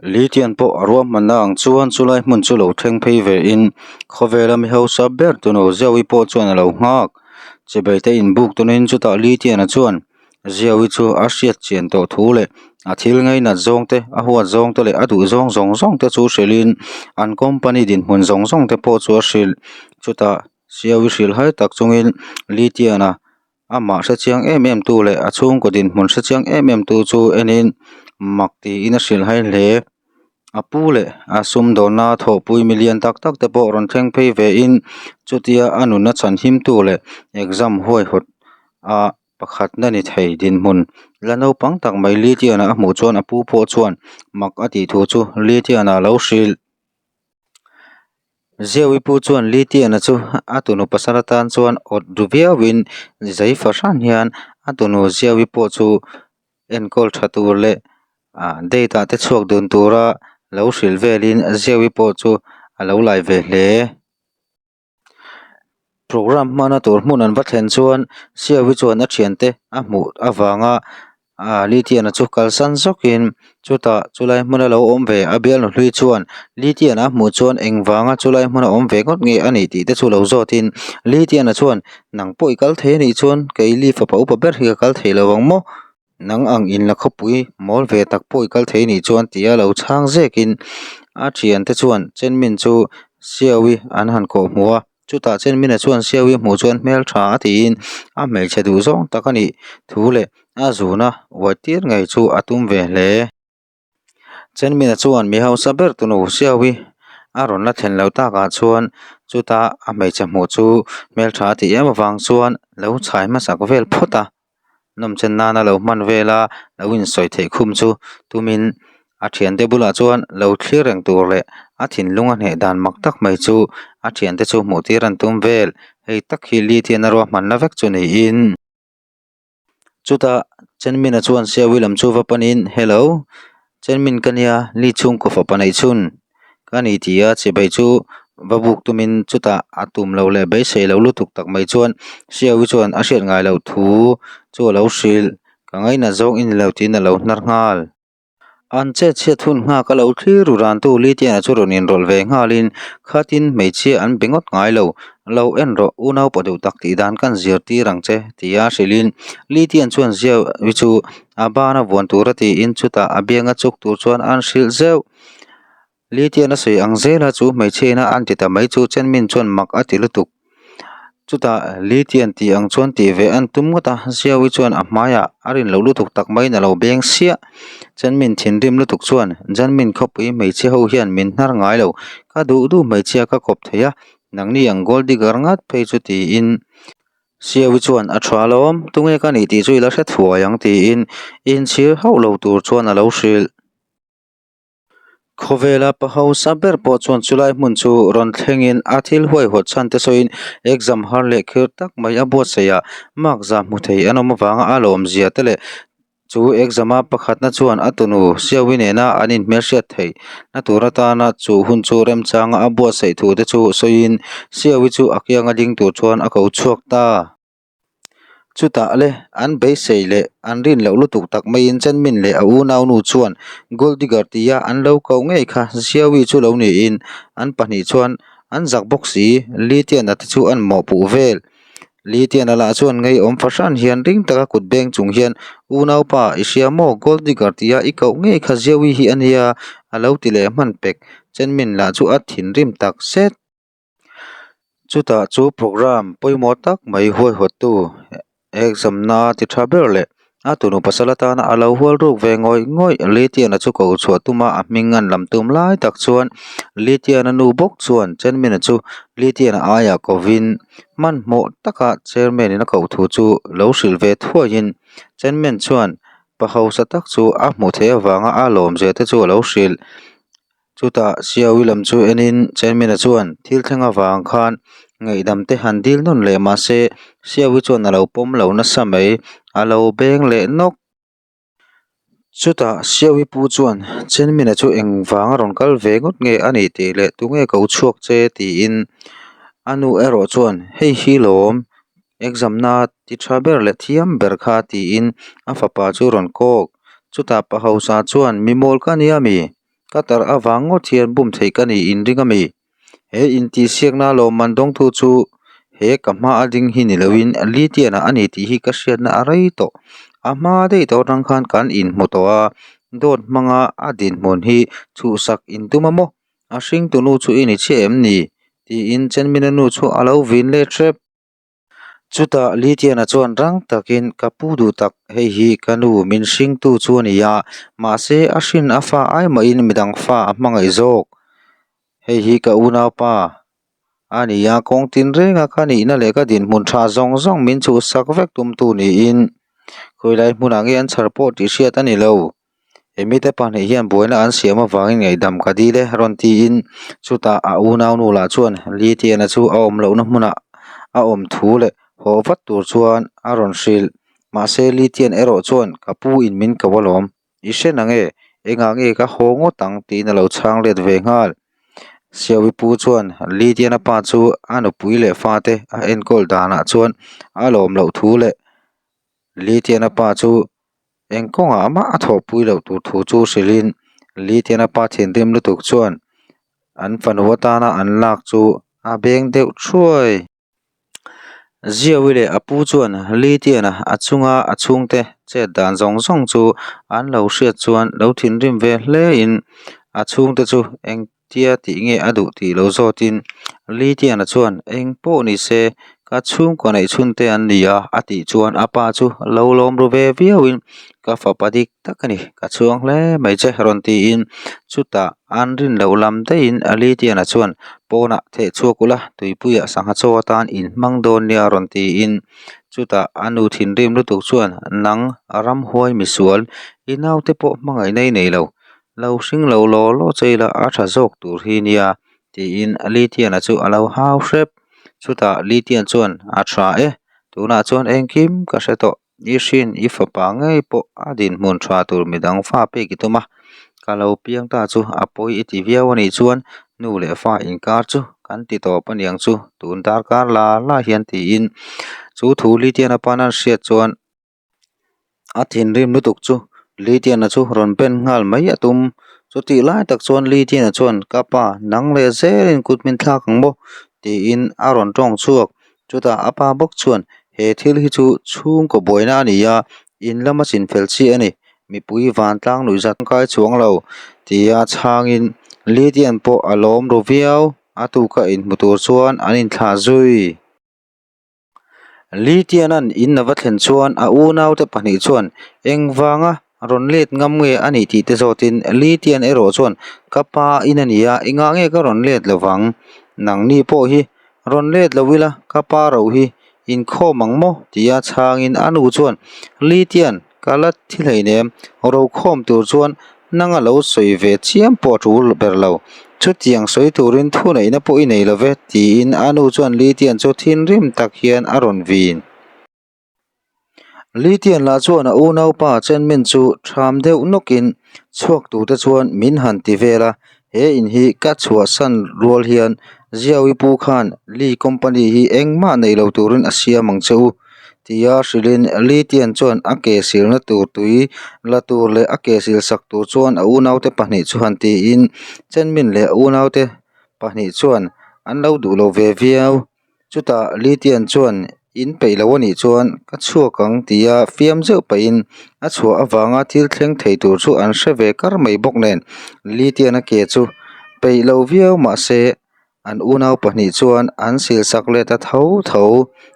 Litian pawh a ruahmanna ang chuan chulai hmun chu lo thleng phei ve in khawvela mi hausa ber tunu Ziaui pawh chuan a lo nghak. Chibai te inbuk tunin chutah Litiana chuan Ziaui chu a hriat chian tawh thu leh a thil ngainat zawng te, a huat zawng te leh a duh zawng zawng zawng te chu hrilhin an company dinhmun zawng zawng te pawh chu a hrilh. Chutah Ziaui hrilh hai tak chungin Litiana Amah hre chiang em em tu leh a chhungkaw dinhmun hre chiang em em tu chu enin mak tiin a hrilh hai hle. A pu leh a sumdawnna thawhpui milian tak tak te pawh rawn thleng phei ve in chutia a nunna chhan him tu leh exam huaihawt a pakhatna ni thei dinhmun la naupang tak mai Litiana a hmuh chuan a pu pawh chuan mak a tih thu chu Litiana a lo hrilh. Ziawi pu chuan Litiana chu a tunu pasal atan chuan awt ru viauin zei fahran hian a tunu Ziawi pawh chu enkawl tha tur leh ah date ah te chhuak dun tura lo hrilh velin Ziawi pawh chu a lo lai ve hle. Programme hmana tur hmun an va thlen chuan Siawi chuan a thiante a hmuh avanga ah Litiana chu kalsan zawkin chutah chulai hmuna lo awm ve a bialnu hlui chuan Litiana a hmuh chuan engvanga chulai hmuna awm ve ngawt nge a nih tih te chu lo zawtin Litiana chuan nang pawh i kal thei a nih chuan kei li fapa upa ber hi ka kal thei lo ang maw? Nang ang in la khawpui mawl ve tak pawh i kal thei nih chuan tia lo chhang zekin a thiante chuan Chenmin chu Siawi an han kawh hmuh a, chutah Chenmina chuan Siawi hmuh chuan hmel tha a tiin a hmeichhe duh zawng tak a nih thu leh a zuna uai tir ngei chu a tum ve hle. Chenmina chuan mi hausa ber tunu Siawi a rawn la thlen lo takah chuan chuta a hmeichhe hmuh chu hmeltha a tih em avang chuan lo chhai hmasak vel phawt a, nawmchen nana lo hman vela lo insawi theih khum chu tumin a thiante bulah chuan lo thlir reng tur leh a thinlung a hneh dan mak tak mai chu a thiante chu hmuh tir an tum vel hei tak hi Litian a ruahmanna vek chu niin. Chutah Chenmina chuan Siawi lam chu va panin Hello, Chenmin ka nia, Li chhungkaw fapa neih chhun ka ni ti a chibai chu va buk tumin chutah a tum lo leh beisei lo lutuk tak mai chuan Siawi chuan a hriat ngai loh thu chu a lo hrilh, Ka ngainat zawng i ni lo tiin a lo hnar nghal. An chet chhiat hun nghak a lo thlir ru rantu Litiana chu rawn inrawlh ve nghalin khatin hmeichhia an be ngawt ngai lo, lo en rawh unau pa duh tak tih dan kan zirtir ang che tia hrilhin Litian chuan Ziawi chu a bana vuan tura tiin chutah a bianga chuk tur chuan an hrilh zeuh. Litian a sawi ang zela chu hmeichhia ina an ti ta mai chu Chenmin chuan mak a ti lutuk. Chutah Litian tih ang chuan tih ve an tum ngawt a, Ziawi chuan a hmaiah a rin loh lutuk tak maiin a lo beng siah. Chenmin thinrim lutuk chuan, Janmin khawpui hmeichhia ho hian min hnar ngai lo, ka duh duh hmeichhia ka kawp thei a, nangni ang gold digger ngat phei chu tiin Siawi chuan a tha alawm, tunge ka nih tih chu i la hre thuai ang tiin inchhir hauh lo tur chuan a lo hrilh. Khawvela pa hausa ber pawh chuan chulai hmun chu rawn thlengin a thil huaihawt chhan te sawiin exam har leh khir tak mai a buatsaih a, mark za hmu thei an awm avanga a lawmzia te leh chu exam a pakhatna chuan a tunu Siawi nena an inhmelhriat theih na tur atana chu hun chu remchanga a buatsaih thu te chu sawiin Siawi chu a kianga ding tur chuan a ko chhuak ta. Chutah le, an beisei leh an rin loh lutuk tak maiin Chenmin leh a unaunu chuan Gold Digger tia an lo koh ngei kha Xiaoyi chu lo niin an pahnih chuan an zak bawk si, Li Tiana te chu an mawhpuh vel. Li Tiana lah chuan ngeiawm fahran hian ring taka kut beng chung hian Unaupa, i hria maw Gold Digger tia i koh ngei kha Xiaoyi hi a nia a lo ti leh hman pek. Chenmin lah chu a thinrim tak zet. Chutah chu programme pawimawh tak mai huaihawttu exam na ti tha ber leh a tunu pasal atana a lo hual ruk ve ngawih ngawih Litiana chu ko chhuah tuma a hming an lam tum lai tak chuan Litiana nu bawk chuan Chenmina chu Litiana aiah kovin hmanhmawh taka chairman in a koh thu chu lo hrilh ve thuaiin Chenmen chuan pa hausa tak chu a hmuh theih avanga a lawmzia te chu a lo hrilh. Chutah Siawi lam chu enin Chairman-a chuan thil thleng avang khan ngaihdam te han dil nawn leh mahse Siawi chuan a lo pawm lo nasa mai, a lo beng leh nawk. Chutah Siawi pu chuan Chairman-a chu engvang a rawn kal ve ngawt nge a nih tih leh tunge ko chhuak che tiin a nu erawh chuan hei hi lawm exam na ti tha ber leh thiam ber kha tiin a fapa chu a rawn kawk. Chutah pa hausa chuan mi mawl ka nia mi? Ka tar avang ngawt hian bum theih ka ni inring a mi? He intihsiakna lawmman dawngtu chu he ka hma a ding hi ni loin Litiana a ni tih hi ka hriatna a rei tawh. A hma daih tawh atang khan kan inhmu tawh a, dawt hmanga a dinhmun hi chhuhsak intum a maw? A hringtunu chu i ni chiah em ni? tiin Chenmina nu chu a lo vin let hrep. Chutah Litiana chuan rang takin, Ka pu duh tak, hei hi ka nu min hringtu chu a ni a, mahse a hrin a fa ai mahin midang fa a hmangaih zawk. Hei hi ka unaupa a ni a, kawng tinrenga ka nihna leh ka dinhmun tha zawng zawng min chhuhsak vek tumtu niin khawilai hmunah nge an chhar pawh tih hriat a ni lo. Hemite pahnih hian buaina an siam avangin ngaihdam ka dil e rawn tiin chutah a unaunu lah chuan Litiana chu a awm lohna hmunah a awm thu leh haw vat tur chuan a rawn hrilh. Mahse Litian erawh chuan ka pu in min ko alawm, i hre na nge? Engah nge ka haw ngawt ang? tiin a lo chhang let ve nghal. Siawi pu chuan Litiana pa chu a nupui leh fate a enkawl danah chuan a lawm loh thu leh Litiana pa chu Eng kawngah mah a thawhpui loh tur thu chu hrilhin Litiana pa thinrim lutuk chuan an fanu atana an lak chu a beng deuh thuai. Ziawi leh a pu chuan Litiana a chunga a chhungte chet dan zawng zawng chu an lo hriat chuan lo thinrim ve hlein a chhungte chu eng Tia tih nge a duh tih lo zawtin Litiana chuan eng pawh ni se ka chhungkaw neih chhun te an ni a a tih chuan a pa chu lo lawm ru ve viauin ka fapa dik tak a ni ka chhuang hle mai che rawn tiin chutah an rin loh lam daihin Litiana chuan pawnah theh chhuak ula tuipuiah sangha chaw atan in hmang dawn nia rawn tiin chutah a nu thinrim lutuk chuan nang ramhuai misual i naute pawh hmangaihna i nei lo Lo hring lo law law che ila a tha zawk tur hi nia tiin Litiana chu a lo hau hrep. Chutah Litian chuan a tha e, tunah chuan engkim ka hre tawh. I hrin i fapa ngei pawh a dinhmun tha tur midang fa pek i tum a, ka lo piang ta chu a pawi i ti viau a nih chuan nu leh fa inkar chu kan ti tawp aniang chu tun darkar la la hian tiin chu thu Litiana pawn an hriat chuan A thinrim lutuk chu Litiana chu rawn ben nghal mai a tum. Chutih lai tak chuan Litiana chuan ka pa nang leh zelin kut min thlak ang maw tiin a rawn tawng chhuak. Chutah a pa bawk chuan he thil hi chu chhungkaw buaina a ni a, in lama chinfel chi a ni. Mipui vantlang nuihzat kai chuang lo tia chhangin Litian pawh a lawm ru viau. A tuka inhmu tur chuan an inthlah zui. Litiana'n in a va thlen chuan a unaute pahnih chuan engvanga rawn let ngam nge a nih tih te zawtin Litian erawh chuan ka pa in a ni a, engah nge ka rawn let lo vang? Nangni pawh hi rawn let lo ila ka pa ro hi inkhawm ang maw? tia chhangin a nu chuan Litian Ka la thi hleinem, rokhawm tur chuan nanga lo sawi ve chiam pawh a tul ber lo. Chutiang sawi turin thuneihna pawh i nei lo ve, tiin a nu chuan Litian chu thinrim tak hian a rawn vin. Litian lah chuan a unaupa Chenmin chu ṭham deuh nawkin chhuak turte chuan min han ti vel a, he in hi ka chhuahsan rual hian Ziawi pu khan Li company hi engmah nei lo turin a siam ang che u. Tia hrilhin Li Tian chuan a ke silna tur tui la tur leh a ke sil sak tur chuan a unaute pahnih chu han tiin Chenmin leh a unaute pahnih chuan an lo duh lo ve viau. Chutah Li Tian chuan in peih lo a nih chuan ka chhuak ang tia fiam zeuh pahin a chhuah avanga thil thleng thei tur chu an hre ve kar mai bawk nen Li Tian a ke chu peih lo viau mahse An unau pahnih chuan an sil sak let a tho tho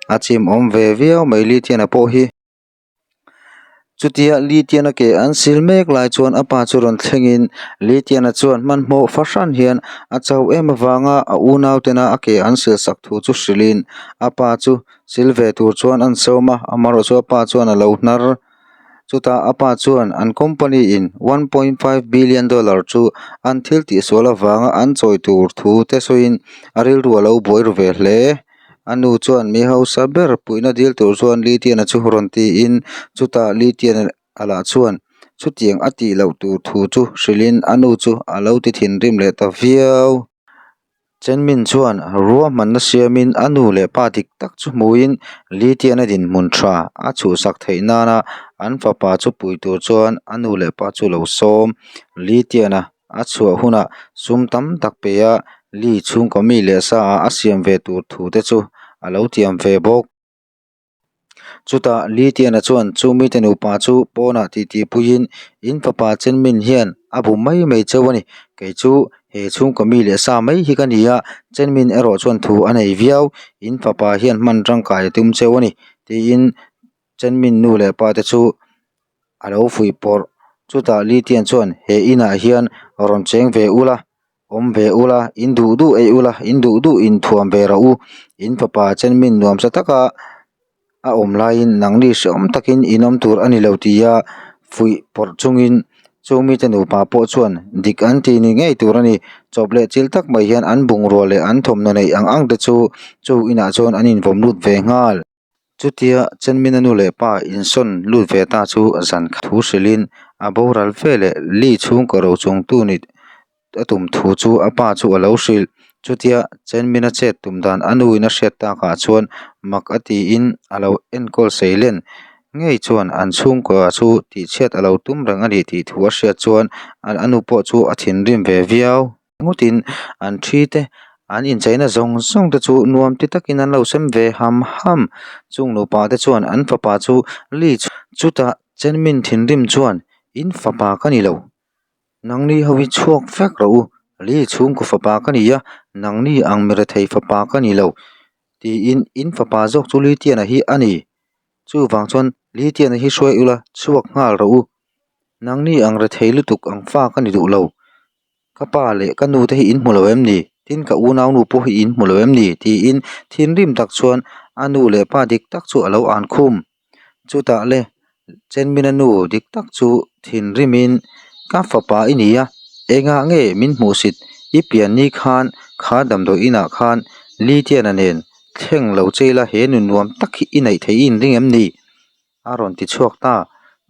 a chim awm ve viau mai Litiana pawh hi. Chutia Litiana ke an sil mek lai chuan a pa chu rawn thlengin Litiana chuan hmanhmawh fahran hian a chauh em avanga a unau tena a ke an sil sak thu chu hrilhin a pa chu sil ve tur chuan an sawm a, amaherawhchu a pa chuan a lo hnar. Chutah a pa chuan an company in 1.5 billion dollar chu an thil tihsual avanga an chawi tur thu te sawiin a rilru a lo buai ru ve hle. A nu chuan mi hausa ber puihna dil tur chuan Litiana chu rawn tiin chutah Litiana lah chuan chutiang a tih loh tur thu chu hrilhin a nu chu a lo ti thinrim leh ta viau. Chenmin chuan ruahmanna siamin a nu leh pa dik tak chu hmuin Litiana dinhmun tha a chhuhsak theih nana an fapa chu pui tur chuan a nu leh pa chu lo sawm. Litiana. a chhuah hunah sum tam tak pe a, Li chhungkaw mi leh sa ah a siam ve tur thu te chu a lo tiam ve bawk. Chutah Li Tiana chuan chu mite nupa chu pawnah titi puiin in fapa Chenmin hian a bu mai mai cheu a ni. Kei chu he chhungkaw mi leh sa mai hi ka ni a, Chenmin erawh chuan thu a nei viau. In fapa hian hman tangkai a tum cheu a ni tiin Chenmin nu leh pa te chu a lo fuih pawrh. Chutah Li Tian chuan he inah hian rawn cheng ve ula. Awm ve ula, in duh duh ei ula, in duh duh in thuam ve rawh u. In fapa Chenmin nuamsa taka a awm laiin nangni hrehawm takin in awm tur a ni lo tia fuih pawrh chungin chung mite nupa pawh chuan dik an ti ni ngei tur a ni. Chawp leh chil tak mai hian an bungrua leh an thawmhnaw neih ang ang te chu chu inah chuan an invawm lut ve nghal. Chutia Chenmina nu leh pa insawn lut ve ta chu zan khat thu hrilhin a boral fe leh Li chhungkaw ro chungtu ni a tum thu chu a pa chu a lo hrilh. Chutia Chenmina chet tum dan a nuin a hriat takah chuan mak a tiin a lo enkawl sei len ngei chuan an chhungkaw chu tihchhiat a lo tum reng a ni tih thu a hriat chuan a nu pawh chu a thinrim ve viau. Ngawtin an thi te an incheina zawng zawng te chu nuam ti takin an lo sem ve ham ham. Chung nupa te chuan an fapa chu Li chutah Chenmin thinrim chuan in fapa ka ni lo, nangni ho hi chhuak vek rawh u, Li chhungkaw fapa ka ni a, nangni ang mi rethei fapa ka ni lo tiin in fapa zawk chu Li Tiana hi a ni. Chuvang chuan Li Tiana hi hruai ula chhuak nghal rawh u, nangni ang rethei lutuk ang fa ka ni duh lo. Ka pa leh ka nu te hi in hmu lo em ni? Tin ka unaunu pawh hi in hmu lo em ni? Tiin thinrim tak chuan a nu leh pa dik tak chu a lo an khum. Chutah le Chenmina nu dik tak chu thinrimin ka fapa i ni a, engah nge min hmuhsit? I pian ni khan kha damdawi inah khan Litiana nen thleng lo che ila he nu nuam tak hi i neih theih i inring em ni? A rawn ti chhuak ta.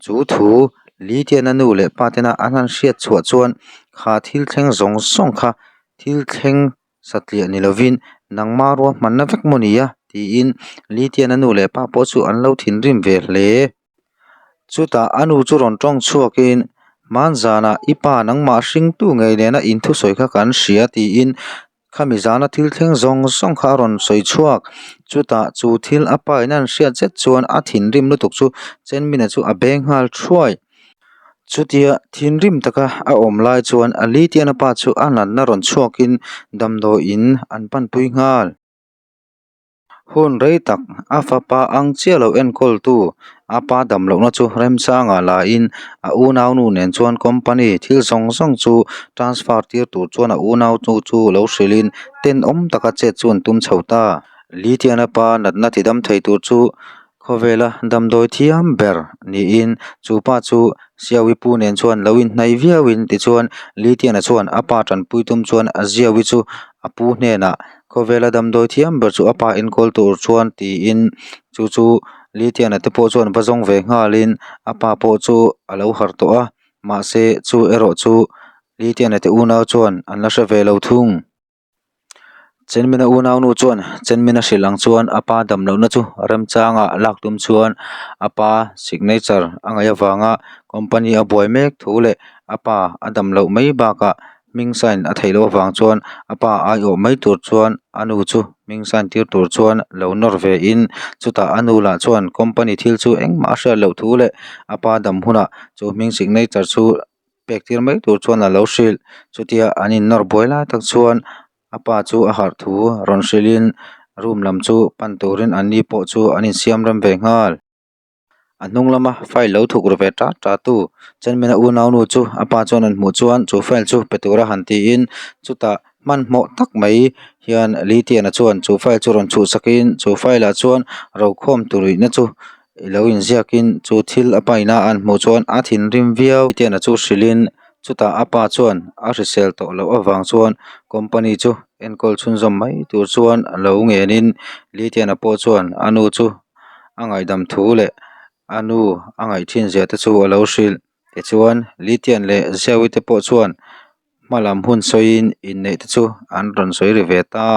Chu thu Litiana nu leh pa tena an han hriat chhuah chuan kha thil thleng zawng zawng kha thil thleng satliah ni lovin nangma ruahmanna vek maw nia tiin Litiana nu leh pa pawh chu an lo thinrim ve hle. Chutah a nu chu rawn tawng chhuakin Hmanzanah i pa nangmah hringtu ngei nena inthusawi kha kan hria tiin Khami zana thil thleng zawng zawng kha a rawn sawi chhuak. Chutah chu thil a pa in a han hriat zet chuan a thinrim lutuk chu Chenmina chu a beng nghal thuai. Chutia thinrim taka a awm lai chuan a Litiana pa chu a natna rawn chhuakin damdawiin an panpui nghal. Hun rei tak a fapa ang chiah lo enkawltu a pa dam lohna chu remchangah lain a unaunu nen chuan company thil zawng zawng chu transfer tir tur chuan a unautu chu lo hrilhin tenawm taka chet chu an tum chho ta. Litiana pa natna tidam thei tur chu Khawvela damdawi thiam ber niin chu pa chu Siawi pu nen chuan lo inhnaih viauin tichuan Litiana chuan a pa tanpui tum chuan a Ziawi chu a pu hnenah khawvela damdawi thiam ber chu a pa enkawl tur chuan tiin chu chu Litiana te pawh chuan va zawng ve nghalin a pa pawh chu a lo harh tawh a mahse chu erawh chu Litiana te unau chuan an la hre ve lo thung. Chenmina unaunu chuan Chenmina hrilh ang chuan a pa dam lohna chu remchanga lak tum chuan a pa signature a ngaih avanga company a buai mek thu leh a pa a dam loh mai bakah hming sign a theih loh avang chuan a pa aiawh mai tur chuan a nu chu hming sign tir tur chuan lo nawr ve in chutah a nu lah chuan company thil chu engmah a hriat loh thu leh a pa dam hunah chu hming signature chu pek tir mai tur chuan a lo hrilh chutia an in nawr buai lai tak chuan a pa chu a harh thu rawn hrilh in room lam chu pan turin an ni pawh chu an insiam rem ve nghal a hnung lama file lo thuk ru ve tat tat tu Chenmina unaunu chu a pa chuan an hmuh chuan chu file chu pe tura han tiin chutah hmanhmawh tak mai hian Litiana chuan chu file chu rawn chhuh sakin chu file ah chuan rokhawm turuihna chu I lo inziakin chu thil a paina an hmuh chuan a thinrim viau Litiana chu hrilhin chutah a pa chuan a hrisel tawh loh avang chuan company chu enkawl chhunzawm mai tur chuan a lo ngenin Litiana pawh chuan a nu chu a ngaihdam thu leh a nu a ngaih thin zia te chu a lo hrilh. Tichuan Litian leh Ziawi te pawh chuan hma lam hun sawiin inneih te chu an rawn sawi ri ve ta.